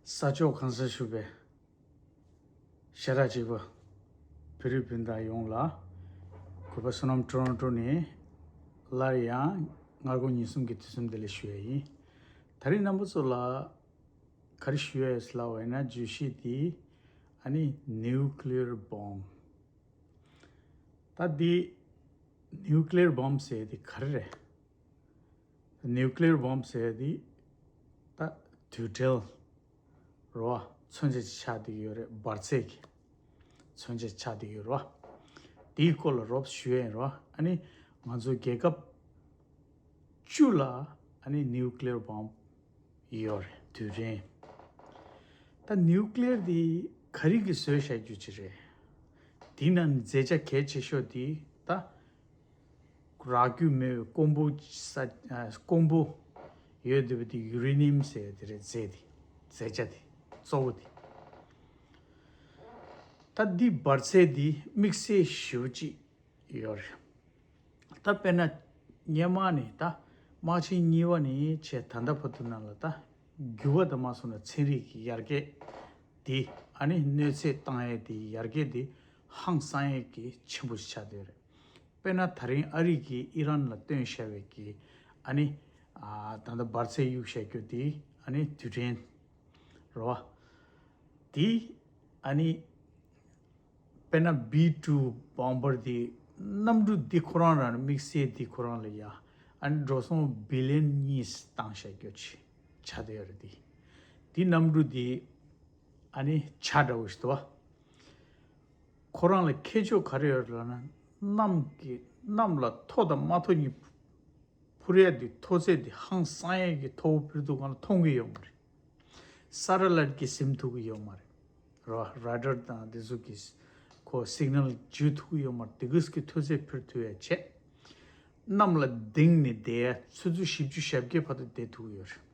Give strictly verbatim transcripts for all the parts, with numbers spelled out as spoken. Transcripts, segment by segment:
ས་ཕྱོགས་གང་སར་བཞུགས་པའི་ཤ་ཁྲག་གཅིག་པ་བོད་རིགས་སྤུན་ཟླ་ཡོངས་ལ། གུས་པ་བསོད་ནམས་ཊོ་རོན་ཊོ་ནས་སླར་ཡང་སྔ་དགོང་ཉིན་གསུམ་གྱི་དུས་གསུམ་བདེ་ལེགས་ཞུ་ཡ་ཡིན། ད་རིང་རྣམ་པ་ཚོ་ལ་ག་རེ་ཞུ་ཡ་ཡོད་ལབ་པ་ཡིན་ན། བརྗོད་གཞི་དེ་ཨ་ནི་nuclear bomb། ད་འདི་nuclear bomb ཟེར་དེ་ག་རེ་རེད། nuclear bomb ཟེར་དེ་ད་དུས་དྲན་རོ། མཚོན་བྱེད་ཆགས་བསྡད་ཡོད་རེད། འབར་རྫས་ཀྱི་མཚོན་བྱེད་ཆགས་བསྡད་ཡོད་རོ། དེའི་སྐོར་ལ་རོབ་ཞུ་ཡ་ཡིན་རོ། ཨ་ནི་ང་ཚོ་རྒྱལ་ཁབ་བཅུ་ལ་ཨ་ནི་nuclear bomb ཡོད་རེད། དུས་དྲན། ད་nuclear དེ་ག་རེ་གིས་བཟོས་བཞག་རྒྱུ་ཅིག་རེད། དེ་ནང་རྫས་ཆ་གལ་ཆེ་ཤོས་དེ་ད་རག་རྒྱུ་མེད་པའི་ཀོང་བུ་ས་ཨ་ཀོང་བུ་ཡོད་བསྡད་པ་དེ་uranium ཟེར་དེ་རེད། རྫས་དེ། རྫས་ཆ་དེ། གཙོ་བོ་དེ། ད་འདི་འབར་རྫས་འདི་དམིགས་བསལ་ཞེ་པོ་ཅིག་ཡོད་རེད། ད་དཔེར་ན་སྔོན་མ་ནས་ད་དམག་ཆེན་གཉིས་པ་ནས་བྱས་ད་ལྟ་བར་དུ་ནང་ལ་ད་འགྱུར་བ་དང་མ་སོང་ན་ཚན་རིག་གི་ཡར་རྒྱས་དེ་ཨ་ནི་གནོད་འཚེ་བཏང་ཡས་དེ་ཡར་རྒྱས་དེ་ཧང་སང་ཡས་ཀྱི་ཆེན་པོ་ཞིག་ཆགས་བསྡད་ཡོད་རེད། དཔེར་ན་ད་རིང་ཨ་རི་གིས་ཨི་རན་ལ་བཏོན་བཞག་པའི་གི་ཨ་ནི་ཨ་ད་ལྟ་འབར་རྫས་གཡུགས་བཞག་རྒྱུ་དེ་ཨ་ནི་དུས་དྲན་རེད་བ། དེ་ཨ་ནི་དཔེར་ན་B two bomber དེ་གནམ་གྲུ་འདི་ཁོ་རང་རང་དམིགས་བསལ་འདི་ཁོ་རང་ལ་ཡ་ཨ་ནི་འགྲོ་སོང་billion གཉིས་བཏང་བཞག་རྒྱུ་ཆེ་ཆགས་བསྡད་ཡོད་རེད། དེ་དེ་གནམ་གྲུ་དེ་ཨ་ནི་བྱ་འདྲ་བོ་ཞིག་འདུག་བ། ཁོ་རང་ལ་ཁྱད་ཆོས་ག་རེ་ཡོད་ལབ་ན། གནམ་གྱི་གནམ་ལ་མཐོ་དང་མ་མཐོ་གཉིས་འཕུར་ཡ་དེ་མཐོ་ཚད་དེ་ཧང་སང་ཡ་གི་མཐོ་པོ་འཕུར་དུས་སྒང་ལ་མཐོང་གི་ཡོད་མ་རེད། སེ་ཊ་ལའིཊ་གིས་ཟིན་ཐུབ་ཀྱི་ཡོད་མ་རེད། ར་ར་ཌར་དང་དེ་ཚོ་གིས་ཁོ་སིག་ནལ་འཇུ་ཐུབ་ཀྱི་ཡོད་མ་རེད། དེ་གིས་ཀྱི་མཐོ་ཚད་འཕུར་ཐུབ་ཡ་བྱས། གནམ་ལ་ལྡིང་ནས་བསྡད་ཡ་ཆུ་ཚོད་བཞི་བཅུ་ཞེ་བརྒྱད་བར་དུ་བསྡད་ཐུབ་ཀྱི་ཡོད་རེད།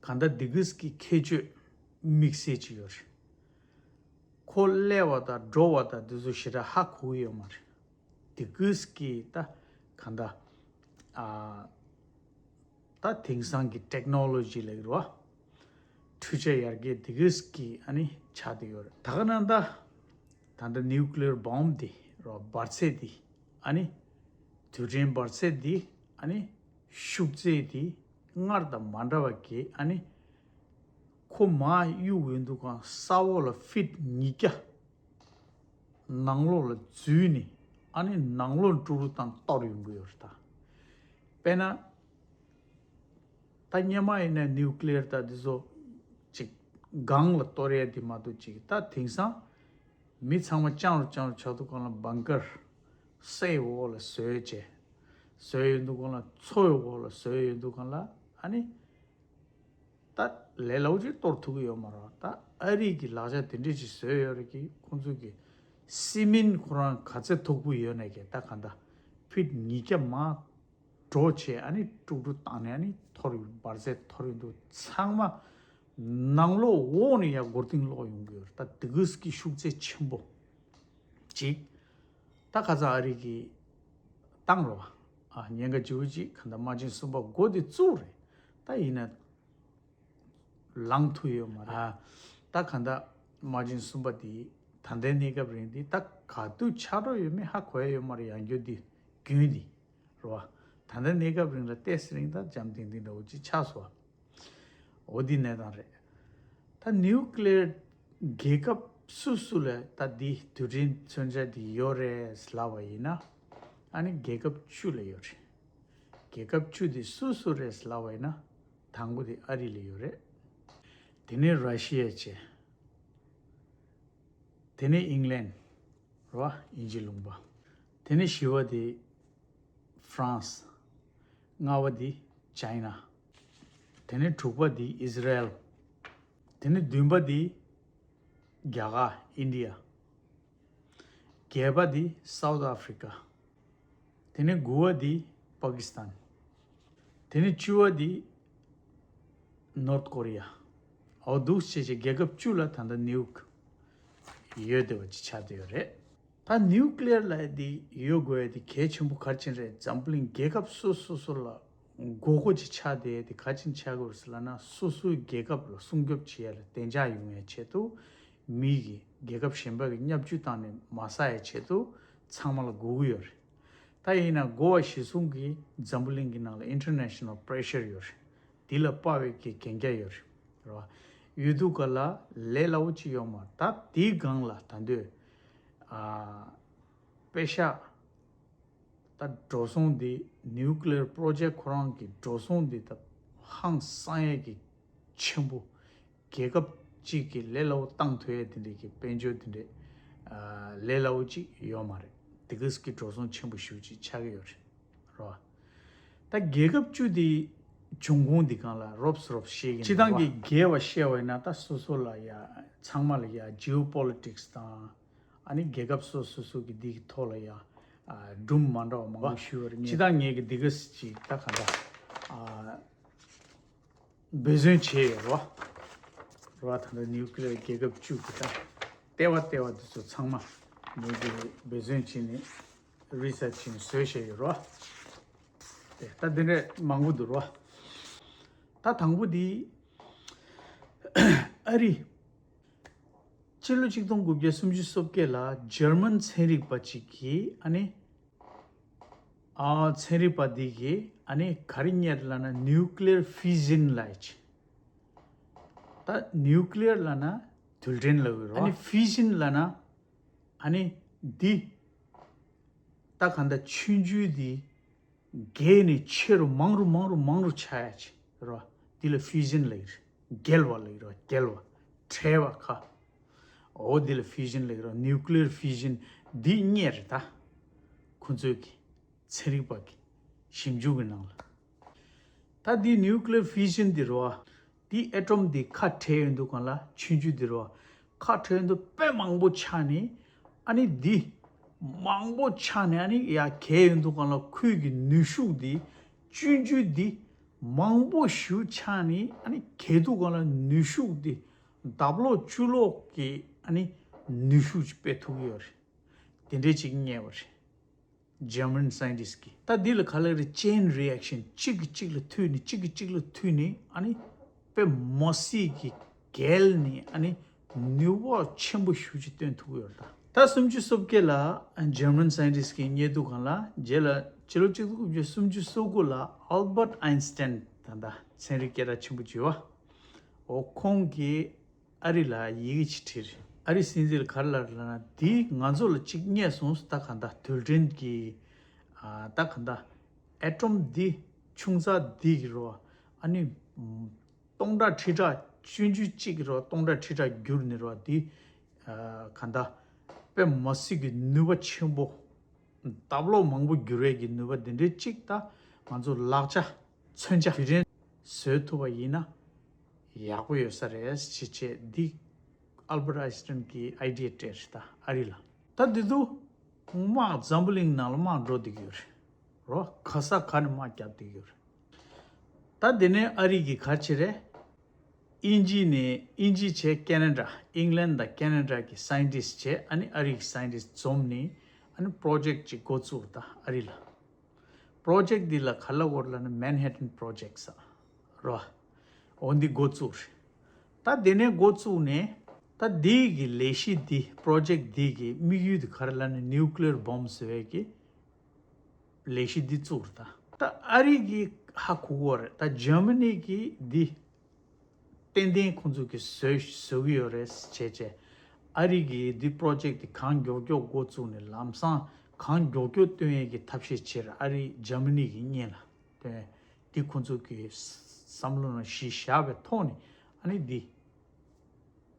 གང་ལྟར་དེ་གིས་ཀྱི་ཁྱད་ཆོས་དམིགས་བསལ་ཅིག་ཡོད་རེད། ཁོ་སླེབས་པ་དང་འགྲོ་བ་དང་དེ་ཚོ་ཞེ་དྲག་ཧ་གོ་གི་ཡོད་མ་རེད། དེ་གིས་ཀྱི་ད་གང་ལྟར་ཨ་ད་དེང་སང་གི་ཊེག་ནོ་ལོ་ཇི་ལབ་ཀྱི་རེད་བ། འཕྲུལ་ཆས་ཡར་རྒྱས་དེ་གིས་ཀྱི་ཨ་ནི་ཆགས་བསྡད་ཡོད་རེད། ད་ག་ནང་ད་ད་ལྟ་nuclear bomb དེ་རེད་བ། འབར་རྫས་དེ་ཨ་ནི་དུས་དྲན་འབར་རྫས་དེ་ཨ་ནི་ཤུགས་ཚད་དེ་སྔར་དང་མ་འདྲ་བ་གི་ཨ་ནི་ཁོ་མར་གཡུག་ཡོང་དུས་སྒང་ས་འོག་ལ་ཕིཊ་ཉིས་བརྒྱ། ནང་ལོགས་ལ་འཛུལ་ནས་ཨ་ནི་ནང་ལོགས་དཀྲུག་དཀྲུག་བཏང་གཏོར་ཡོང་གི་ཡོད་རེད་ད། དཔེར་ན་ད་སྔོན་མ་ཡིན་ན་ནིའུ་ཀི་ལི་ཡར་ད་འདི་ཚོ་ཅིག་སྒང་ལ་གཏོར་ཡས་དེ་མ་གཏོགས་ཅིག་ད་དེང་སང་མི་ཚང་མ་རྐྱང་རུ་རྐྱང་རུ་ཆགས་དུས་སྒང་ལ་བང་ཀར་སའི་འོག་ལ་བཟོས་བྱས་བཟོས་ཡོང་དུས་སྒང་ལ་མཚོའི་འོག་ལ་བཟོས་ཡོང་དུས་སྒང་ལ་ཨ་ནི། ད་ལས་སླ་པོ་ཅིག་གཏོར་ཐུབ་ཀྱི་ཡོད་མ་རེད། ད་ཨ་རི་གི་ལག་ཆ་དེ་འདྲས་ཅིག་བཟོས་ཡོད་རེད་ཀྱི། ཁོང་ཚོ་གི་སི་མིན་ཁོ་རང་ག་ཚད་མཐུག་པོ་ཡོད་ནས་ཀྱི་ད་ག་འདྲ་ཕིཊ་ཉིས་བརྒྱ་མར་འགྲོ་བྱས་ཨ་ནི་དཀྲུག་དཀྲུག་བཏང་ནས་ཨ་ནི་འཐོར་ཡོང་འབར་རྫས་འཐོར་ཡོང་དུས་ཚང་མ་ནང་ལོགས་འོག་ནས་ཡར་མགོ་རྟིང་སློག་ཡོང་གི་ཡོད་རེད། ད་དེ་གིས་ཀྱི་ཤུགས་ཚད་ཆེན་པོ་ཅིག་ད་ཁ་སང་ཨ་རི་གི་བཏང་རོགས་ཨ་ཉེན་ཁ་ལྗིད་པོ་ཅིག་ག་འདྲ་དམག་ཆེན་གསུམ་པ་འགོ་དེ་བཙུགས་རེད། ད་ཡིན་ན། ལངས་ཐུབ་ཡོད་མ་རེད། ཨ། ད་གང་ལྟར་དམག་ཆེན་གསུམ་པ་དེ་ད་ལྟའི་གནས་སྐབས་རིང་འདི་ད་ག་དུས་ཆགས་འགྲོ་ཡོད་མེད་ཧ་གོ་ཡ་ཡོད་མ་རེད། ཡང་བསྐྱར་འདི་རྒྱུན་འདི་རེད་བ། ད་ལྟའི་གནས་སྐབས་རིང་ལ་ཏོག་ཙམ་རིང་ད་འཇམ་ཐིང་ཐིང་འདྲ་བོ་ཅིག་ཆགས་སོང་བ། འོ་འདི་གནས་སྟངས་རེད། ད་ནིའུ་ཀི་ལི་ཡར་རྒྱལ་ཁབ་སུ་སུ་ལ་ད་འདི་དུས་དྲན་མཚོན་ཆ་འདི་ཡོད་རེད་ལབ་པ་ཡིན་ན། ཨ་ནི་རྒྱལ་ཁབ་བཅུ་ལ་ཡོད་རེད། རྒྱལ་ཁབ་བཅུ་དེ་སུ་སུ་རེད་ལབ་པ་ཡིན་ན། དང་པོ་དེ་ཨ་རི་ལ་ཡོད་རེད། དེ་ནས་ར་ཤི་ཡ་བྱས། དེ་ནས་ཨིང་ལན། རེད་བ། དབྱིན་ཇི་ལུང་པ། དེ་ནས་བཞི་པ་དེ་ཧྥ་རན་སི། ལྔ་པ་དེ་ཅའི་ན། དེ་ནས་དྲུག་པ་དེ་ཨིས་ར་ཨེལ། དེ་ནས་བདུན་པ་དེ་རྒྱ་གར་ཨིན་ཌི་ཡ། བརྒྱད་པ་དེ་སའུ་ཐི་ཨ་ཕི་རི་ཀ། དེ་ནས་དགུ་པ་དེ་པ་ཀི་སི་ཐན། དེ་ནས་བཅུ་པ་དེ་ནོར་ཐི་ཀོ་རི་ཡ། འོ་འདུག་བྱས་བྱས་རྒྱལ་ཁབ་བཅུ་ལ་ད་ལྟ་ནིའུ་ཡོག་ཡོད་བསྡད་པ་ཅིག་ཆགས་བསྡད་ཡོད་རེད། ད་ནིའུ་ཀི་ལི་ཡར་ལབ་ཡ་དེ་ཡོད་དགོས་ཡ་དེ་གལ་ཆེན་པོ་ག་རེ་བྱས་རེད། འཛམ་བུ་གླིང་རྒྱལ་ཁབ་སོ་སོ་སོ་ལ་ དགོས་མཁོ་ཅིག་ཆགས་བསྡད་དེ་ག་ཅིན་ཆགས་དགོས་ཟེར་ལབ་ན། སོ་སོའི་རྒྱལ་ཁབ་ལ་སྲུང་སྐྱོབ་བྱེད་ཡ་ལ་བདེ་འཇགས་ཡོང་ཡའི་ཆེད་དུ། མི་གིས་རྒྱལ་ཁབ་གཞན་པ་གི་བརྙས་བཅོས་བཏང་ནས་མ་ཟ་ཡའི་ཆེད་དུ་ཚང་མ་ལ་དགོས་ཀྱི་ཡོད་རེད། ད་ཡིན་ན་གོ་བ་གཞིར་བཟུང་གིས་འཛམ་བུ་གླིང་གི་ནང་ལ་international pressure ཡོད་རེད། འདི་ལ་དཔའ་བའི་གི་གན་རྒྱ་ཡོད་རེད། རེད་བ། ཡོད་དུས་ག་ལ་ལས་སླ་བོ་ཅིག་ཡོད་མ་རེད། ད་དེའི་སྒང་ལ་ད་འདོད་ཨ། པེ་ཤག་ད་འགྲོ་སོང་འདི་nuclear project ཁོ་རང་གི་འགྲོ་སོང་འདི་ད་ཧང་སང་ཡས་ཀྱི་ཆེན་པོ། རྒྱལ་ཁབ་གཅིག་གི་ལས་སླ་བོ་བཏང་ཐུབ་ཡས་དེ་འདྲས་ཀྱི་དཔལ་འབྱོར་དེ་འདྲས་ཨ་ལས་སླ་བོ་ཅིག་ཡོད་མ་རེད། དེ་ག་ཙམ་གྱི་འགྲོ་སོང་ཆེན་པོ་ཞེ་པོ་ཅིག་ཆགས་ཀྱི་ཡོད་རེད། རེད་བ། ད་རྒྱལ་ཁབ་བཅུ་དེ་འབྱུང་ཁུངས་འདི་སྒང་ལ་རོབ་ཙམ་རོབ་ཙམ་ཤེས་ཀྱི་འདུག་བ། སྤྱིར་བཏང་གི་རྒྱལ་བ་བཤད་པ་ཡིན་ན་ད་སོ་སོ་ལ་ཡ་ཚང་མ་ལ་ཡ་geopolitics དང་། ཨ་ནི་རྒྱལ་ཁབ་སོ་སོ་སོ་གི་འདི་གི་ཐོག་ལ་ཡ་ཨ་སྒྲུང་མ་འདྲ་བ་མང་པོ་ཞུས་པ་རེད། སྤྱིར་བཏང་ངས་གི་འདི་ག་ཙམ་ཅིག་ད་ག་འདྲ་ཨ་འབད་བརྩོན་བྱས་ཡོད་རེད་བ། རེད་བ། ད་ལྟ་nuclear རྒྱལ་ཁབ་བཅུ་གི་ད་ལྟེ་བ་ལྟེ་བ་འདི་ཚོ་ཚང་མ་ངས་གི་འབད་བརྩོན་བྱས་ནས་research བྱས་ནས་བཟོས་བཞག་ཡོད་རེད་བ། དེ་ད་འདི་འདྲ་མང་པོ་འདུག་རེད་བ། ད་དང་པོ་འདི་ཨ་རི། ཕྱི་ལོ་ཆིག་སྟོང་དགུ་བརྒྱ་སུམ་ཅུ་སོ་བརྒྱད་ལ་འཇར་མན་ཚན་རིག་པ་ཅིག་གིས་ཨ་ནི། ཨ་ཚན་རིག་པ་འདི་གིས་ཨ་ནི་ག་རེ་རྙེད་ལབ་ན་nuclear fission ལབ་ཡ་ཅིག་ད་nuclear ལབ་ན་རྡུལ་ཕྲན་ལབ་ཀྱི་རེད་བ། ཨ་ནི་fission ལབ་ན་ཨ་ནི་འདི་ད་ག་འདྲ་ཆུང་ཆུང་འདི་རྒྱས་ནས་ཆེ་རུ་མང་རུ་མང་རུ་མང་རུ་ཆགས་ཡ་ཅིག་རེད་བ། འདི་ལ་fission ལབ་ཀྱི་རེད། རྒྱལ་བ་ལབ་ཀྱི་རེད་བ། རྒྱལ་བ། བྲལ་བ་ཁ། འོ་འདི་ལ་fission ལབ་ཀྱི་རེད། nuclear fission འདི་རྙེད་རེད་ད། ཁོ་ཚོས་ཀྱི་ཚན་རིག་པ་གི་ཞིབ་འཇུག་གི་ནང་ལ། ད་འདི་nuclear fission འདི་རེད་བ། འདི་atom འདི་ཁ་བྲལ་ཡོང་དུས་སྒང་ལ་ཆུང་ཆུང་འདི་རེད་བ། ཁ་བྲལ་ཡོང་དུས་དཔེ་མང་པོ་ཆགས་ནས་ཨ་ནི་འདི་མང་པོ་ཆགས་ནས་ཨ་ནི་ཡར་གས་ཡོང་དུས་སྒང་ལ་ཁོའི་གི་ནུས་ཤུགས་འདི་ཆུང་ཆུང་འདི་མང་པོ་ཞིག་ཆགས་ནས་ཨ་ནི་གས་དུས་སྒང་ལ་ནུས་ཤུགས་འདི་ལྡབ་ལོག་བཅུ་ལོག་གི་ཨ་ནི་ནུས་ཤུགས་ཅིག་སྤེལ་ཐུབ་ཀྱི་ཡོད་རེད། དེ་འདྲའི་ཅིག་རྙེད་པ་རེད། German scientist གིས། ད་འདི་ལ་ག་ལབ་རེད། chain reaction གཅིག་གིས་གཅིག་ལ་མཐུད་ནས་གཅིག་གིས་གཅིག་ལ་མཐུད་ནས་ཨ་ནི་དཔེ་མ་སྲིད་ཀྱི་རྒྱལ་ནས་ཨ་ནི་ནུས་པ་ཆེན་པོ་ཞེ་པོ་ཅིག་སྟོན་ཐུབ་ཀྱི་ཡོད་རེད་ད། ད་སུམ་ཅུ་སོ་བརྒྱད་ལ་German scientist གིས་རྙེད་དུས་སྒང་ལ། རྗེས་ལ་ཕྱི་ལོ་གཅིག་སྟོང་དགུ་བརྒྱ་སུམ་ཅུ་སོ་དགུ་ལ་Albert Einstein ད་ལྟ་ཚན་རིག་སྐད་གྲགས་ཆེན་པོ་བྱས་པ། འོ་ཁོང་གིས་ཨ་རི་ལ་ཡི་གེ་ཅིག་བྲིས་རེད། ཨ་རི་སྲིད་འཛིན་ལ་ག་རེ་ལབ་རེད་ལབ་ན། འདི་ང་ཚོ་ལ་གཅིག་རྙེད་སོང་། ད་ག་འདྲ་རྡུལ་ཕྲན་གྱི་ཨ་ད་ག་འདྲ་atom འདི་ཆུང་ཙག་འདི་གི་རོ། ཨ་ནི་སྟོང་ཕྲག་ཁྲི་ཕྲག་ཆུང་ཆུང་གཅིག་གི་རོ། སྟོང་ཕྲག་ཁྲི་ཕྲག་འགྱུར་ནས་རོ། འདི་ཨ་ག་འདྲ་དཔེ་མ་སྲིད་ཀྱི་ནུས་པ་ཆེན་པོ། ལྡབ་ལོག་མང་པོ་འགྱུར་བའི་གི་ནུས་པ་འདི་འདྲའི་གཅིག་ད་ང་ཚོ་ལག་ཆ་མཚོན་ཆ་དེ་འདྲའི་བཟོས་ཐུབ་པ་ཡིན་ན་ཡག་པོ་ཡོད་ས་རེད་ཅེས་བྱས་འདི་Albert Einstein གི་idea སྤྲད་རེད་ད་ཨ་རི་ལ། ད་འདི་ཚོ་དམག་འཛམ་བུ་གླིང་ནང་ལ་དམག་འགྲོ་བསྡད་ཀྱི་ཡོད་རེད་རོ། ག་ས་ག་ནས་དམག་རྒྱབ་བསྡད་ཀྱི་ཡོད་རེད། ད་དེ་ནས་ཨ་རི་གིས་ག་རེ་བྱས་རེད། དབྱིན་ཇི་ནས་དབྱིན་ཇི་བྱས་ཁེ་ན་ཌ། ཨིང་ལན་དང་ཁེ་ན་ཌ་གི་scientist བྱས། ཨ་ནི་ཨ་རི་གི་scientist འཛོམས་ནས་ཨ་ནི་project ཅིག་འགོ་བཙུགས་ད་ཨ་རི་ལ། project འདི་ལ་ག་ལབ་དགོས་རེད་ལབ་ན་Manhattan Project ཟེར་རོ། འོ་འདི་འགོ་བཙུགས་རེད། ད་དེ་ནས་འགོ་བཙུགས་ནས་ད་འདི་གི་ལས་གཞི་འདི་project འདི་གི་དམིགས་ཡུལ་འདི་ག་རེ་ལབ་ན་nuclear bomb ཟེར་བའི་གི་ལས་གཞི་འདི་བཙུགས་རེད་ད། ད་ཨ་རི་གིས་ཧ་གོ་གི་ཡོད་རེད། ད་ཇར་མ་ནི་གིས་འདི་ཏན་ཏན་ཁོང་ཚོ་གིས་བཟོས་བཟོ་གི་ཡོད་རེད་བྱས་བྱས། ཨ་རི་གིས་འདི་project འདི་གང་མགྱོགས་མགྱོགས་འགོ་བཙུགས་ནས་ལམ་སང་གང་མགྱོགས་མགྱོགས་སྟོན་ཡས་ཀྱི་ཐབས་ཤེས་བྱས་རེད། ཨ་རི་ཇར་མ་ནི་གི་སྔོན་ལ་སྟོན་ཡས་འདི་ཁོང་ཚོ་གིས་བསམ་བློ་ནང་གཞི་བཞག་པའི་ཐོག་ནས་ཨ་ནི་འདི་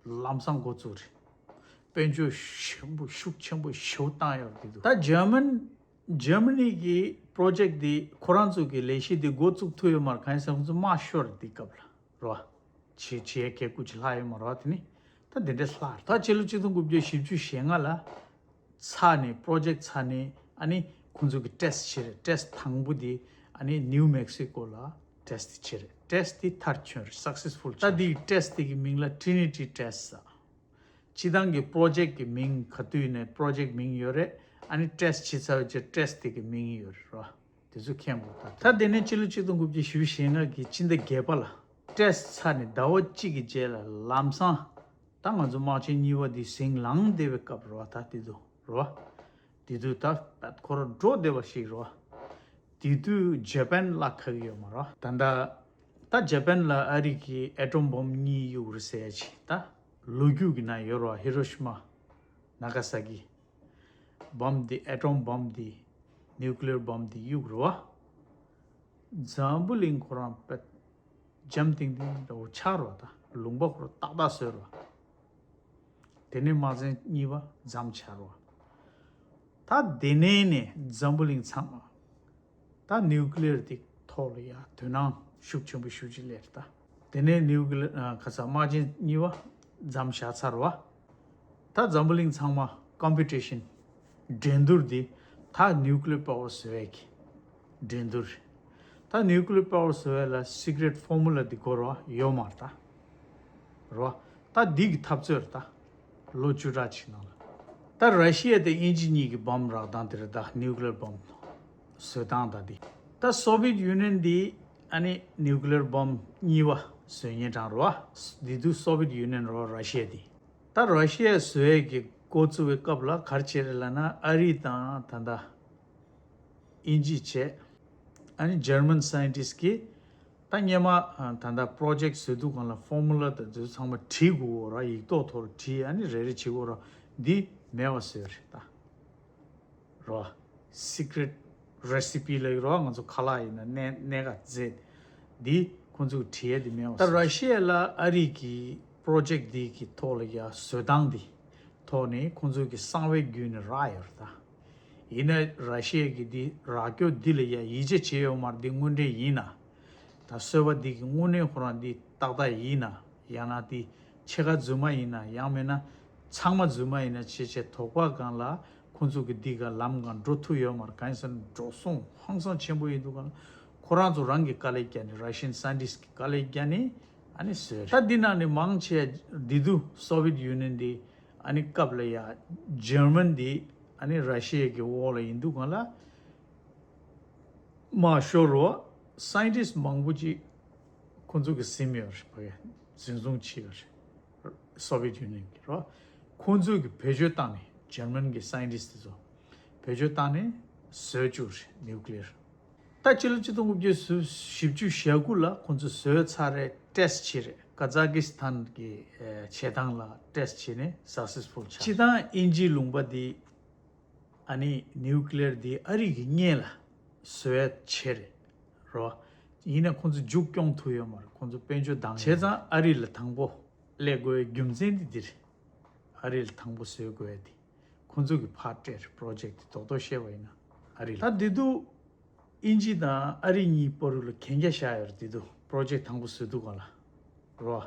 ལམ་སང་འགོ་བཙུགས་རེད། དཔལ་འབྱོར་ཞན་པོ་ཤུགས་ཆེན་པོ་ཞེ་པོ་བཏང་ཡག་གི་འདུག་ད་ཇར་མན་ཇར་མ་ནི་གི་project འདི་ཁོ་རང་ཚོ་གི་ལས་གཞི་འདི་འགོ་བཙུགས་ཐུབ་ཡོད་མ་རེད། གང་ཡིན་ཟེར་ན་ཁོ་ཚོ་དམག་ཤོར་རེད་འདི་སྐབས་ལ་རོ། བྱེད་བྱེད་ཡས་གལ་ཀུ་ཅིག་ལྷག་ཡོད་མ་རེད་བ། དེ་ནི་ད་འདི་འདྲ་ལྷག་རེད། ད་ཕྱི་ལོ་ཆིག་སྟོང་དགུ་བརྒྱ་བཞི་བཅུ་ཞེ་ལྔ་ལ་ཚར་ནས་project ཚར་ནས་ཨ་ནི་ཁོང་ཚོ་གི་test བྱེད་རེད། test དང་པོ་འདི་ཨ་ནི་ནིའུ་མེག་སི་ཀོ་ལ་test བྱེད་རེད། test འདི་མཐར་ཕྱིན་རེད། successful ད་འདི་གི་test འདི་གི་མིང་ལ་Trinity test ཟེར། སྤྱིར་བཏང་གི་project གི་མིང་ག་དུས་ནས་project མིང་ཡོད་རེད། ཨ་ནི་test བྱེད་ཚར་བའི་རྗེས་test དེ་གི་མིང་ཡོད་རེད་རོ། དེ་ཚོ་མཁྱེན་དགོས། ད་ད་དེ་ནས་ཕྱི་ལོ་ཆིག་སྟོང་དགུ་བརྒྱ་བཞི་བཅུ་ཞེ་ལྔ་གི་སྤྱི་ཟླ་བརྒྱད་པ་ལ་ཊེ་སི་ཊི་ཚར་ནས་ཟླ་བ་གཅིག་གི་རྗེས་ལ་ལམ་སང་ད་ང་ཚོ་དམག་ཆེན་གཉིས་པ་འདི་ཟིང་ལངས་བསྡད་པའི་སྐབས་རེད་བ། ད་དེ་དུས་རེད་བ། དེ་དུས་ད་ཁོ་རང་འགྲོ་བསྡད་པ་ཞིག་རེད་བ། དེ་དུས་ཇ་པན་གླགས་ཁ་གི་ཡོད་མ་རེད་བ། ད་ད་ད་ཇ་པན་ལ་ཨ་རི་གི་ཨེ་ཊོམ་བོམ་གཉིས་གཡུགས་རེད་ཟེར་ཡ་ཅིག་ད་ལོ་རྒྱུས་ཀྱི་ནང་ཡོད་རེད་བ། ཧི་རོ་ཤི་མ་ན་ག་ས་ཀི་བོམ་འདི། ཨེ་ཊོམ་བོམ་འདི། ནིའུ་ཀི་ལི་ཡར་བོམ་འདི་གཡུགས་རེད་བ། འཛམ་བུ་གླིང་ཁོ་རང་པད་འཇམ་ཐིང་ཐིང་འདྲ་བོ་ཆགས་རེད་བ། ད་ལུང་པ་ཁོ་རང་ཏག་ཏག་བཟོས་རེད་བ། དེ་ནས་དམག་ཆེན་གཉིས་པ་མཚམས་ཆགས་རེད་བ། ད་དེ་ནས་ནས་འཛམ་བུ་གླིང་ཚང་མ་ད་ནིའུ་ཀི་ལི་ཡར་དེ་ཐོག་ལ་ཡ་དོ་སྣང་ཤུགས་ཆེན་པོ་ཞེ་པོ་ཅིག་སླེབས་རེད་ད། དེ་ནས་ནིའུ་ཀི་ལི་ཡར་ཁ་ས་དམག་ཆེན་གཉིས་པ་མཚམས་བཞག་ཚར་བ། ད་འཛམ་བུ་གླིང་ཚང་མ་ཀོམ་པི་ཊི་ཤན། འགྲན་བསྡུར་འདི་ད་ནིའུ་ཀི་ལི་ཡར་པ་ཝར་བཟོ་ཡས་ཀྱི་འགྲན་བསྡུར་རེད། ད་ནིའུ་ཀི་ལི་ཡར་པ་ཝར་བཟོ་ཡས་ལ་སི་ཀི་རེ་ཊི་ཕོར་མུ་ལ་འདི་དགོས་རེད་བ། ཡོད་མ་རེད་ད། རེད་བ། ད་འདི་གི་འཐབ་རྩོད་རེད་ད། ལོ་བཅུ་ཕྲག་གཅིག་ནང་ལ། ད་ར་ཤི་ཡ་དེ་དབྱིན་ཇི་གཉིས་ཀྱི་བོམ་རག་སྟངས་དེ་རེད་ད། ནིའུ་ཀི་ལི་ཡར་བོམ་བཟོ་སྟངས་ད་འདི། ད་སོ་བི་ཡེཊ་ཡུ་ནི་ཡན་འདི་ཨ་ནི་ནིའུ་ཀི་ལི་ཡར་བོམ་གཉིས་པ་བཟོ་མཁན་གྲས་རེད་བ། འདི་དུས་སོ་བི་ཡེཊ་ཡུ་ནི་ཡན་རེད་བ། ར་ཤི་ཡ་འདི། ད་ར་ཤི་ཡ་བཟོ་ཡས་ཀྱི་འགོ་བཙུགས་པའི་སྐབས་ལ་ག་རེ་བྱས་རེད་ལབ་ན། ཨ་རི་དང་ད་ལྟ་དབྱིན་ཇི་བྱས། ཨ་ནི་ཇར་མན་སའེན་ཊིསི་ཊི་གིས་ད་སྔོན་མ་ད་ལྟ་པྲོ་ཇེཀ་བཟོ་དུས་སྒང་ལ་ཕོར་མུ་ལ་དང་དེ་ཚོ་ཚང་མ་བྲིས་དགོས་རེད་བ། ཡིག་ཐོག་ཐོག་ལ་བྲིས། ཨ་ནི་རེ་རེ་བྱེད་དགོས་རེད་བ། འདི་མེད་པ་བཟོས་རེད་ད། རེད་བ། སི་ཀི་རེ་ཊི་རེ་སི་པི་ལབ་ཀྱི་རེད་བ། ང་ཚོ་ཁ་ལག་ཡིན་ན་སྣེ་སྣེ་ཁ་རྫས་འདི་ཁོང་ཚོས་བྲིས་ཡས་འདི་མེད་པ་ད། བཟོས་ར་ཤི་ཡ་ལ་ཨ་རི་གི་པྲོ་ཇེཀ་འདི་གི་ཐོག་ལ་ཡ་བཟོ་སྟངས་འདི་ཐོག་ནས་ཁོང་ཚོ་གི་གསང་བའི་བརྒྱུད་ནས་རག་ཡོད་རེད་ད། ཡིན་ན་ར་ཤི་ཡ་གི་འདི་རག་རྒྱུ་འདི་ལ་ཡ་ཡིད་ཆེས་བྱས་ཡོད་མ་རེད། འདི་དངོས་འབྲེལ་ཡིན་ན། ད་སོ་བི་ཡེཊ་འདི་གི་དངོས་གནས་ཁོ་རང་འདི་ཏག་ཏག་ཡིན་ན། ཡང་ན་འདི་ཕྱེད་ཀ་རྫུན་མ་ཡིན་ན། ཡང་མིན་ན་ཚང་མ་རྫུན་མ་ཡིན་ན་བྱས་བྱས་དོགས་པ་སྒང་ལ་ཁོང་ཚོ་གི་འདི་ག་ལམ་སྒང་འགྲོ་ཐུབ་ཡོད་མ་རེད། གང་ཡིན་ཟེར་ན་འགྲོ་སོང་ཧང་སང་ཆེན་པོ་ཡིན་དུས་སྒང་ལ་ཁོ་རང་ཚོ་རང་གི་དཀའ་ལས་བརྒྱབ་ནས། ར་ཤི་ཡན་སའེན་ཊིསི་ཊི་གི་དཀའ་ལས་བརྒྱབ་ནས་ཨ་ནི་བཟོས་རེད། ད་འདི་ནང་ནས་མང་ཆེ་འདི་དུས་སོ་བི་ཡེཊ་ཡུ་ནི་ཡན་འདི་ཨ་ནི་སྐབས་ལ་ཡ་ཇར་མན་འདི་ཨ་ནི་ར་ཤི་ཡ་གི་འོག་ལ་ཡིན་དུས་སྒང་ལ། མ་ཤོར་བ། སའེན་ཊིསི་ཊི་མང་པོ་ཅིག་ཁོང་ཚོ་གིས་ཟིན་ཡོད་རེད། ཕ་གི་འཛིན་བཟུང་བྱས་ཡོད་རེད། སོ་བི་ཡེཊ་ཡུ་ནི་ཡན་གྱིས་རེད། ཁོང་ཚོ་གིས་བེད་སྤྱོད་བཏང་ནས། ཇར་མན་གྱི་སའེན་ཊིསི་ཊི་དེ་ཚོ་བེད་སྤྱོད་བཏང་ནས་བཟོས་བཅུག་རེད། ནིའུ་ཀི་ལི་ཡར། ད་སྤྱི་ལོ་ཆིག་སྟོང་དགུ་བརྒྱ་བཞི་བཅུ་ཞེ་དགུ་ལ་ཁོང་ཚོས་བཟོས་ཚར་རེད། ཊེ་སི་ཊི་བྱས་རེད། ཀ་ཛ་ཀི་སི་ཐན་གྱི་ཨེ་བྱེད་སྟངས་ལ་ཊེ་སི་ཊི་བྱས་ནས་སག་སེ་སི་ཕུལ་ཆགས། སྤྱིར་བཏང་དབྱིན་ཇིའི་ལུང་པ་འདི་ཨ་ནི་ནིའུ་ཀི་ལི་ཡར་འདི་ཨ་རི་གི་སྔོན་ལ་བཟོས་བྱས་རེད་རོ། ཡིན་ན་ཁོང་ཚོ་མཇུག་སྐྱོང་ཐུབ་ཡོད་མ་རེད། ཁོང་ཚོ་དཔལ་འབྱོར་འདང་། བྱས་ཙང་ཨ་རི་ལ་དང་པོ་སླེབས་དགོས་པའི་རྒྱུ་མཚན་འདི་འདི་རེད། ཨ་རི་ལ་དང་པོ་བཟོས་དགོས་ཡ་འདི། ཁོང་ཚོ་གིས་ཕར་སྤྲད་རེད། པྲོ་ཇེཀ་འདི་རྡོག་རྡོག་བཤད་པ་ཡིན་ན་ཨ་རི་ལ། ད་འདི་དུས་དབྱིན་ཇི་དང་ཨ་རི་གཉིས་བར་ལ་གན་རྒྱ་བཞག་ཡོད་རེད། འདི་དུས་པྲོ་ཇེཀ་དང་པོ་བཟོས་དུས་སྒང་ལ་རོ།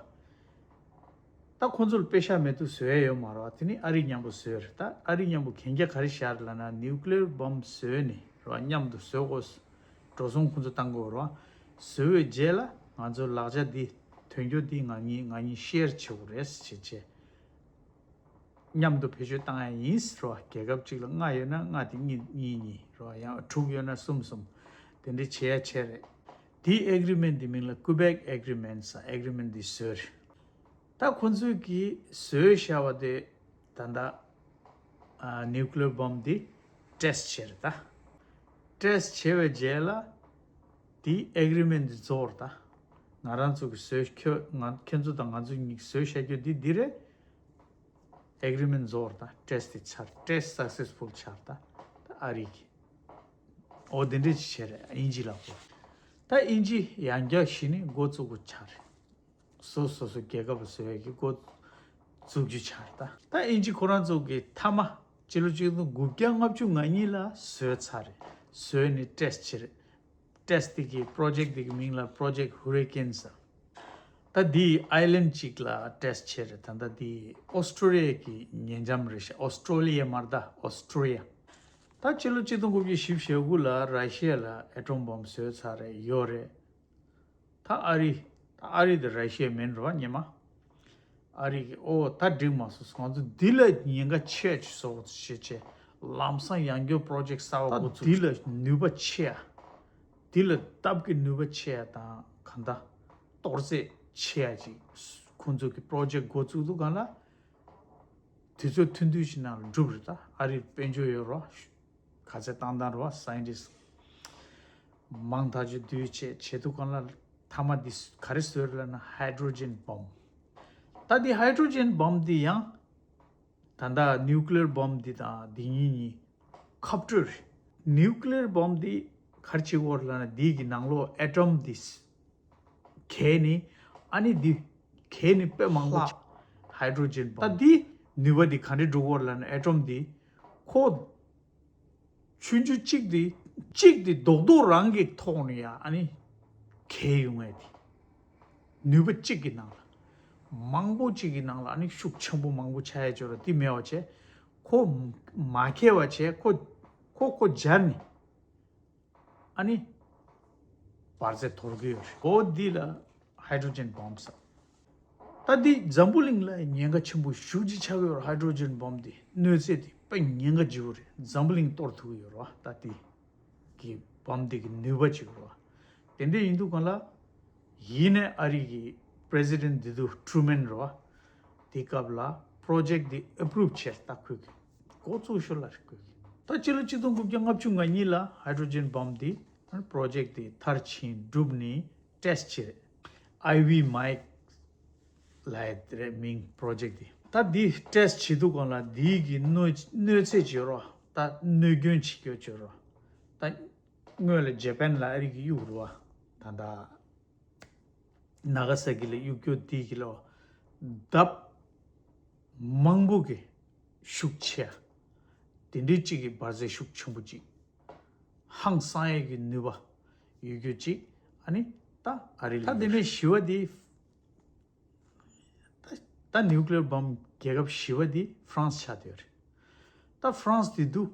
ད་ཁོང་ཚོ་ལ་པེ་ཤག་མེད་དུས་བཟོ་ཡ་ཡོད་མ་རེད་བ། དེ་ནི་ཨ་རི་མཉམ་པོ་བཟོས་རེད། ད་ཨ་རི་མཉམ་པོ་གན་རྒྱ་ག་རེ་བཞག་རེད་ལབ་ན། ནིའུ་ཀི་ལི་ཡར་བོམ་བཟོས་ནས་རོ། མཉམ་དུ་བཟོ་དགོས། འགྲོ་སོང་ཁོང་ཚོ་བཏང་དགོས་རོ། བཟོས་པའི་རྗེས་ལ་ང་ཚོའི་ལག་ཆ་འདི་ཐོན་རྒྱུ་འདི་ང་གཉིས་ང་གཉིས་ཤེར་བྱེད་དགོས་རེད་ཟེར་བྱས། མཉམ་དུ་བེད་སྤྱོད་བཏང་ཡ་ཡིན་ཟེར་བ། རྒྱལ་ཁབ་གཅིག་ལ་ལྔ་ཡོད་ན་ལྔ་དེ་གཉིས་གཉིས་གཉིས་རོ། ཡང་དྲུག་ཡོད་ན་གསུམ་གསུམ། དེ་འདྲ་བྱེད་ཡ་བྱས་རེད། དེའི་ཨེག་རི་མེན་ཊི་དེ་མིང་ལ་ཀུ་བེག་ཨེག་རི་མེན་ཊི་ཟེར། ཨེག་རི་མེན་ཊི་དེ་བཟོས་རེད། ད་ཁོ་ཚོས་ཀྱིས་བཟོས་བཞག་པ་དེ་ད་ལྟ་ཨ་ནིའུ་ཀི་ལི་ཡར་བོམ་དེ་ཊེ་སི་ཊི་བྱས་རེད་ད། ཊེ་སི་ཊི་བྱས་པའི་རྗེས་ལ་དེའི་ཨེག་རི་མེན་ཊི་དེ་རྫོགས་རེད་ད། ང་རང་ཚོ་གིས་བཟོས། ཁྱོད་ང་ཁྱོད་ཚོ་དང་ང་ཚོ་གཉིས་བཟོས་བཞག་རྒྱུ་དེ་འདི་རེད། ཨེག་རི་མེན་ཊི་རྫོགས་རེད་ད། ཊེ་སི་ཊི་དེ་ཆགས། ཊེ་སི་ཊི་སག་སེ་སི་ཕུལ་ཆགས་རེད་ད། ད་ཨ་རི་གིས་འོ་དེ་འདྲས་ཅིག་བྱས་རེད། དབྱིན་ཇི་ལ་གོ། ད་དབྱིན་ཇི་ཡང་བསྐྱར་གཞི་ནས་འགོ་བཙུགས་དགོས་ཆགས་རེད། སོ་སོ་སོ་སོ་རྒྱལ་ཁབ་ལ་བཟོ་ཡས་ཀྱི་འགོ་འཛུགས་རྒྱུ་ཆགས་རེད་ད། ད་དབྱིན་ཇི་ཁོ་རང་ཚོ་གིས་མཐའ་མ་སྤྱི་ལོ་ཆིག་སྟོང་དགུ་བརྒྱ་ལྔ་བཅུ་ང་གཉིས་ལ་བཟོས་ཚར་རེད། བཟོས་ནས་ཊེ་སི་ཊི་བྱས་རེད། ཊེ་སི་ཊི་དེ་གི་པྲོ་ཇེཀ་དེ་གི་མིང་ལ་པྲོ་ཇེཀ་ཧུ་རི་ཀེན་ཟེར། ད་འདི་ཨའི་ལེན་ཌི་གཅིག་ལ་ཊེ་སི་ཊི་བྱས་རེད། ད་ལྟ་འདི་ཨོ་སི་ཀྲོ་ལི་ཡ་གི་ཉེ་འགྲམ་རེད་ཤག་ཨོ་སི་ཀྲོ་ལི་ཡ་མ་རེད་ད། ཨོ་སི་ཀྲོ་ལི་ཡ། ད་སྤྱི་ལོ་ཆིག་སྟོང་དགུ་བརྒྱ་བཞི་བཅུ་ཞེ་དགུ་ལ་ར་ཤི་ཡ་ལ་ཨེ་ཊོམ་བོམ་བཟོས་ཚར་རེད། ཡོད་རེད། ད་ཨ་རི། ད་ཨ་རི་དེ་ར་ཤི་ཡ་མིན་རེད་བ་སྔོན་མ། ཨ་རི་གིས་ཨོ་ད་འགྲིག་མ་སོང་། ང་ཚོ་འདི་ལ་ཉེན་ཁ་ཆེ་ཆེ་བཟོ་བྱེད་ཆེ། ལམ་སང་ཡང་བསྐྱར་པྲོ་ཇེཀ་གསར་པ་ད་འགོ་ཚུགས། འདི་ལ་ནུས་པ་ཆེ་ཡ། འདི་ལ་སྟབས་ཀྱི་ནུས་པ་ཆེ་ཡ་དང་གང་ལྟར་གཏོར་རྩལ་ཆེ་ཡ་ཅིག་ཁོང་ཚོ་གི་པྲོ་ཇེག་འགོ་བཙུགས་དུས་སྒང་ལ། དུས་ཚོད་ཐུང་ཐུང་ཞིག་ནང་ལ་འགྲུབ་རེད། ད་ཨ་རིར་དཔལ་འབྱོར་ཡོད་རོ། ག་ཚད་བཏང་བཏང་རོ། སའེན་ཊིསི་མང་ཐག་ཆོད་བསྡུས་བྱས་བྱེད་དུས་སྒང་ལ་མཐའ་མ་འདི་ག་རེ་བཟོས་རེད་ལབ་ན། ཧའི་ཌྲོ་ཇེན་བོམ། ད་འདི་ཧའི་ཌྲོ་ཇེན་བོམ་འདི་ཡང་ད་ལྟ་ནིའུ་ཀི་ལི་ཡར་བོམ་འདི་དང་འདི་གཉིས་གཉིས་ཁ་སྤྲོད་རེད། ནིའུ་ཀི་ལི་ཡར་བོམ་འདི་ག་རེ་བྱེད་ཀྱི་ཡོད་རེད་ལབ་ན། འདི་གི་ནང་ལོགས་ཨེ་ཊོམ་འདི་གས་ནི། ཨ་ནི་འདི་གས་ནི་དཔེ་མང་པོ་ལྷག་ཧའི་ཌྲོ་ཇེན་བོམ། ད་འདི་ནུས་པ་འདི་ག་འདྲས་འགྲོ་གི་ཡོད་རེད་ལབ་ན། ཨེ་ཊོམ་འདི་ཁོ་ཆུང་ཆུང་གཅིག་འདི་གཅིག་འདི་རྡོག་རྡོག་རང་གི་ཐོག་ནས་ཡ་ཨ་ནི་གས་ཡོང་ངེས་འདི། ནུས་པ་གཅིག་གི་ནང་ལ། མང་པོ་གཅིག་གི་ནང་ལ་ཨ་ནི་ཤུགས་ཆེན་པོ་མང་པོ་ཆགས་ཡ་ཅིག་ཡོད་རེད། འདི་མེད་པ་བྱས། ཁོ་མ་གས་པ་བྱས། ཁོ་ཁོ་ཁོ་སྦྱར་ནས། ཨ་ནི་འབར་རྫས་དོར་གི་ཡོད་རེད། འོ་འདི་ལ་ཧའི་ཌྲོ་ཇེན་བོམ་ཟེར། ད་འདི་འཛམ་བུ་གླིང་ལ་ཉེན་ཁ་ཆེན་པོ་ཞེ་པོ་ཅིག་ཆགས་ཀྱི་ཡོད་རེད། ཧའི་ཌྲོ་ཇེན་བོམ་འདི་གནོད་འཚེ་འདི་དཔེ་ཉེན་ཁ་ཆེན་པོ་རེད། འཛམ་བུ་གླིང་གཏོར་ཐུབ་ཀྱི་ཡོད་རེད་བ། ད་འདི་གི་བོམ་འདི་གི་ནུས་པ་ཅིག་ཡོད་རེད་བ། དེ་འདྲ་ཡིན་དུས་སྒང་ལ། ཡིན་ནའི་ཨ་རི་གི་པི་རེ་སི་ཌེན་ཊི་འདི་དུས་ཊུ་རུ་མན་རེད་བ། དེ་སྐབས་ལ་པྲོ་ཇེག་འདི་ཨེ་པུ་རུབ་བྱས། ད་ཁོས་འགོ་བཙུགས་ཤོག་ལབ་རེད། ཁོས། ད་ཕྱི་ལོ་ཆིག་སྟོང་དགུ་བརྒྱ་ལྔ་བཅུ་ང་གཉིས་ལ་ཧའི་ཌྲོ་ཇེན་བོམ་འདི་པྲོ་ཇེག་འདི་མཐར་ཕྱིན་གྲུབ་ནས་ཊེ་སི་ཊི་བྱས། ཨའི་ཝི་མའེག་ལབ་ཡ་དེ་རེད་མིང་པྲོ་ཇེག་འདི། ད་འདི་ཊེ་སི་ཊི་བྱེད་དུས་སྒང་ལ་འདི་གི་གནོད་གནོད་འཚེ་བྱེད་རོགས། ད་གནོད་སྐྱོན་བྱེད་རྒྱུ་བྱེད་རོགས། ད་སྔོན་ལ་ཇ་པན་ལ་ཨ་རི་གིས་གཡུགས་རེད་བ། ད་ད་ནཱ་ག་ས་ཀི་ལ་གཡུག་རྒྱུ་དེ་གི་ལོ། ལྡབ་མང་པོ་གི་ཤུགས་ཆེ་ཡ། དེ་འདྲའི་གཅིག་གི་འབར་རྫས་ཤུགས་ཆེན་པོ་གཅིག་ཧང་སང་ཡས་ཀྱི་ནུས་པ་ཡོད་རྒྱུ་གཅིག་ཨ་ནི་ད་ཨ་རི་ལ། ད་དེ་ནས་བཞི་པ་དེ། ད་ད་ནིའུ་ཀི་ལི་ཡར་བོམ་རྒྱལ་ཁབ་བཞི་པ་དེ་ཧྥ་རན་སི་ཆགས་བསྡད་ཡོད་རེད། ད་ཧྥ་རན་སི་དེ་དུས་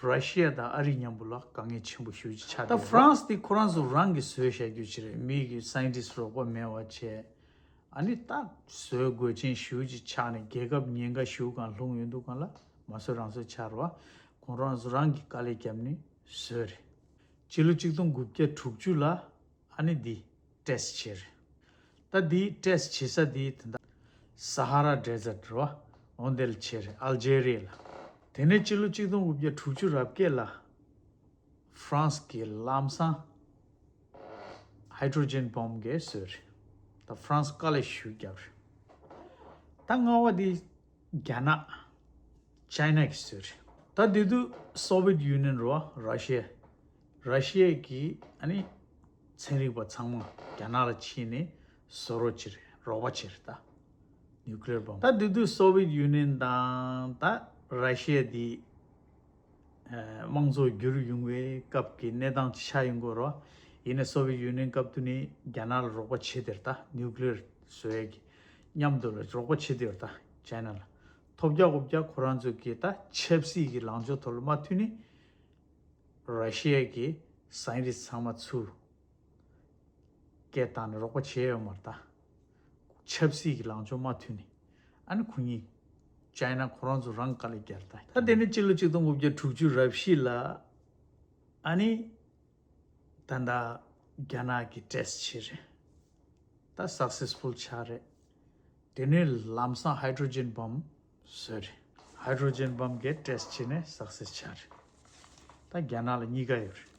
ར་ཤི་ཡ་དང་ཨ་རི་མཉམ་པོ་ལ་དཀའ་ངལ་ཆེན་པོ་ཞེ་པོ་ཅིག་ཆགས་བསྡད་ཡོད་རེད། ད་ཧྥ་རན་སི་དེ་ཁོ་རང་ཚོ་རང་གིས་བཟོས་བཞག་རྒྱུ་ཅིག་རེད། མི་གི་སའེན་ཊིསི་རོགས་པ་མེད་པ་བྱས། ཨ་ནི་ད་བཟོ་དགོས་ཆེན་ཞེ་པོ་ཅིག་ཆགས་ནས་རྒྱལ་ཁབ་ཉེན་ཁ་ཞེ་པོ་སྒང་ལྷུང་ཡོང་དུས་སྒང་ལ་མ་བཟོ་རང་བཟོ་ཆགས་རེད་བ། ཁོང་རང་ཚོ་རང་གིས་དཀའ་ལས་བརྒྱབ་ནས་བཟོས་རེད། སྤྱི་ལོ་ཆིག་སྟོང་དགུ་བརྒྱ་དྲུག་ཅུ་ལ་ཨ་ནི་འདི་ཊེ་སི་ཊི་བྱས་རེད། ད་འདི་ཊེ་སི་ཊི་བྱེད་ས་འདི་ད་ལྟ་ས་ཧ་ར་ཌེ་ཛར་ཊི་རེད་བ། འོ་འདི་ལ་བྱས་རེད། ཨལ་ཇེ་རི་ཡ་ལ། དེ་ནས་སྤྱི་ལོ་ཆིག་སྟོང་དགུ་བརྒྱ་དྲུག་ཅུ་རེ་བརྒྱད་ལ་ཧྥ་རན་སི་གིས་ལམ་སང་ཧའི་ཌྲོ་ཇེན་བོམ་གྱི་བཟོས་རེད། ད་ཧྥ་རན་སི་དཀའ་ལས་ཞེ་པོ་བརྒྱབ་རེད། ད་ལྔ་པ་འདི་རྒྱ་ནག་ཅའི་ན་གིས་བཟོས་རེད། ད་དེ་དུས་སོ་ཝེད་ཡུ་ནི་ཡན་རེད་བ། ར་ཤི་ཡ། ར་ཤི་ཡ་གི་ཨ་ནི་ཚན་རིག་པ་ཚང་མ་རྒྱ་ནག་ལ་ཕྱིན་ནས་བཟོ་རོགས་བྱས་རེད། རོགས་པ་བྱས་རེད། ད་ནིའུ་ཀི་ལི་ཡར་བོམ། ད་དེ་དུས་སོ་ཝེད་ཡུ་ནི་ཡན་དང་ད་ར་ཤི་ཡ་འདི་ཨ་དམངས་གཙོ་འགྱུར་ཡོང་བའི་སྐབས་ཀྱི་གནས་སྟངས་ཅིག་ཆགས་ཡོང་གི་རེད་བ། ཡིན་ནའི་སོ་ཝེད་ཡུ་ནི་ཡན་སྐབས་དུས་ནས་རྒྱ་ནག་ལ་རོགས་པ་བྱས་བསྡད་རེད། ད་ནིའུ་ཀི་ལི་ཡར་བཟོ་ཡས་ཀྱི་མཉམ་དུ་ལ་རོགས་པ་བྱས་བསྡད་རེད། ད་ཅའི་ན་ལ། ཐོབ་རྒྱག་གོ་རྒྱག་ཁོ་རང་ཚོ་གིས་ད་ཆབ་སྲིད་ཀྱི་ལངས་ཕྱོགས་ཐོག་ལ་མ་མཐུན་ནས། ར་ཤི་ཡ་གི་སའེན་ཊིསི་ཚང་མ་ཚུར་སྐད་བཏང་ནས་རོགས་པ་བྱས་ཡོད་མ་རེད། ད་ཆབ་སྲིད་ཀྱི་ལངས་ཕྱོགས་མ་མཐུན་ནས། ཨ་ནི་ཁོ་གཉིས་ཅའི་ན་ཁོ་རང་ཚོ་རང་དཀའ་ལས་བརྒྱབ་རེད། ད་ད་དེ་ནས་སྤྱི་ལོ་ཆིག་སྟོང་དགུ་བརྒྱ་དྲུག་ཅུ་རེ་བཞི་ལ་ཨ་ནི་ད་ད་རྒྱ་ནག་གི་ཊེ་སི་ཊི་བྱས་རེད། ད་སག་སེ་སི་ཕུལ་ཆགས་རེད། དེ་ནས་ལམ་སང་ཧའི་ཌྲོ་ཇེན་བོམ་བཟོས་རེད། ཧའི་ཌྲོ་ཇེན་བོམ་གྱི་ཊེ་སི་ཊི་བྱས་ནས་སག་སེ་སི་ཆགས་རེད། ད་རྒྱ་ནག་ལ་གཉིས་ཀ་ཡོད་རེད།